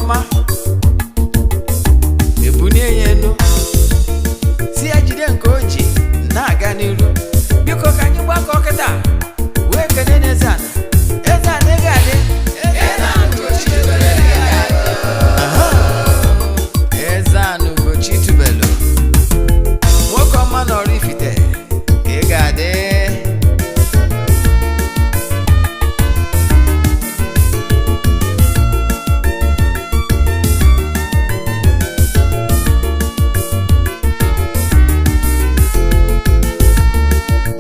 ọma ebunie ya elu, si ya jide nke o ji na-aga n'iru. Biko, ka anyị gbakọ kịta wee kene n'Eze-Ana. Eze-Ana, ego adị. Aha. Eze-Ana Ugochi tubelu, nwoke ọma nọrọ ifite, ị ga-adị.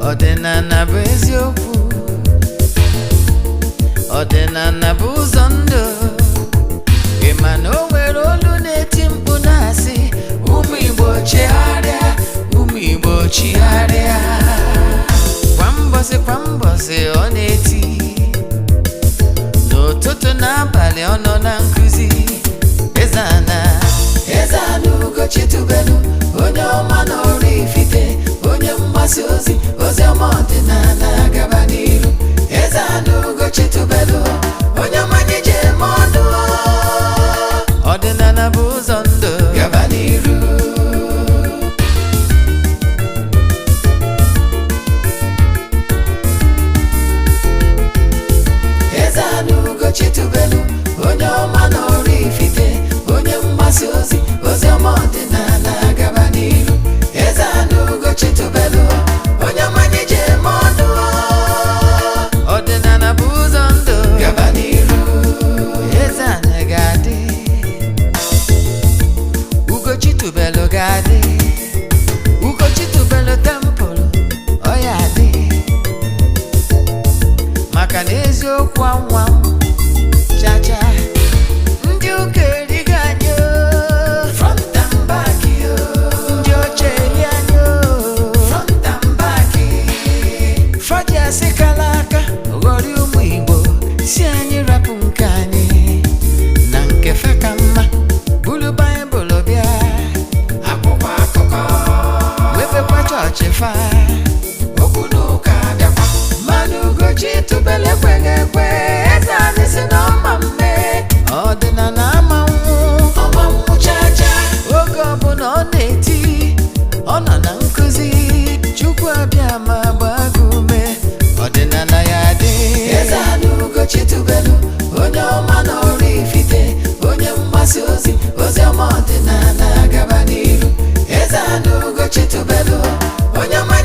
Ọdịnala bụ eziokwu, ọdịnala bụ ụzọ ndụ. Ị ma na o nwere olu na-eti mkpu na-asị, "Ụmụ Igbo, chigharịa! Ụmụ Igbo, chigharịa!" Kwa mbọsị kwa mbọsị ọ na-eti, n'ụtụtụ n'abalị ọ nọ na nkụzi. Eze-Ana, Eze-Ana Ugochi tubelu, onye ọma na Oraifite, onye mgbasa ozi ozi ọma ọdịnala, gaba n'iru. Eze-Ana Ugochi tubelu, onye ọma anyị ji eme ọnụ. Ọdịnala bụ ụzọ ndụ, gaba n'iru. Eze-Ana Ugochi tubelu, onye ọma na Oraifite, onye mgbasa ozi ozi ọma ọdịnala, gaba n'iru. Eze-Ana Ugochi tubelu, onye ọma anyị ji eme ọnụ. Ọdịnala bụ ụzọ ndụ, gaba n'iru. Eze-Ana ga-adị, Ugochi tubelu ga-adị, Ugochi tubelu temple ọ ya adị, maka na eziokwu anwa chacha ndị ụka erigo anyị o, front and back o. Ndị oche eri anyị o, front and back. Faji asị kala aka ghọrọ ụmụ Igbo, si anyị rapụ nke anyị na nke fa ka mma. Buru Baịbụl bịa, akwụkwọ akụkọ, mepekwa chọọchị fa, okwu na ụka bịakwa. Mmanụ Ugochi tubelu ekweghị ekwe. Eze anyị si na ọma mme, ọdịnala ama nwụ, ọma nwụ chacha. Oge ọbụla ọ na-eti, ọ nọ na nkụzi. Chukwu abịa ma gbaa gị ume, ọdịnala ya dị. Eze-Ana Ugochi tubelu, onye ọma na Oraifite, onye mgbasa ozi ozi ọma ọdịnala, gaba n'iru. Eze-Ana Ugochi tubelu, onye ọma.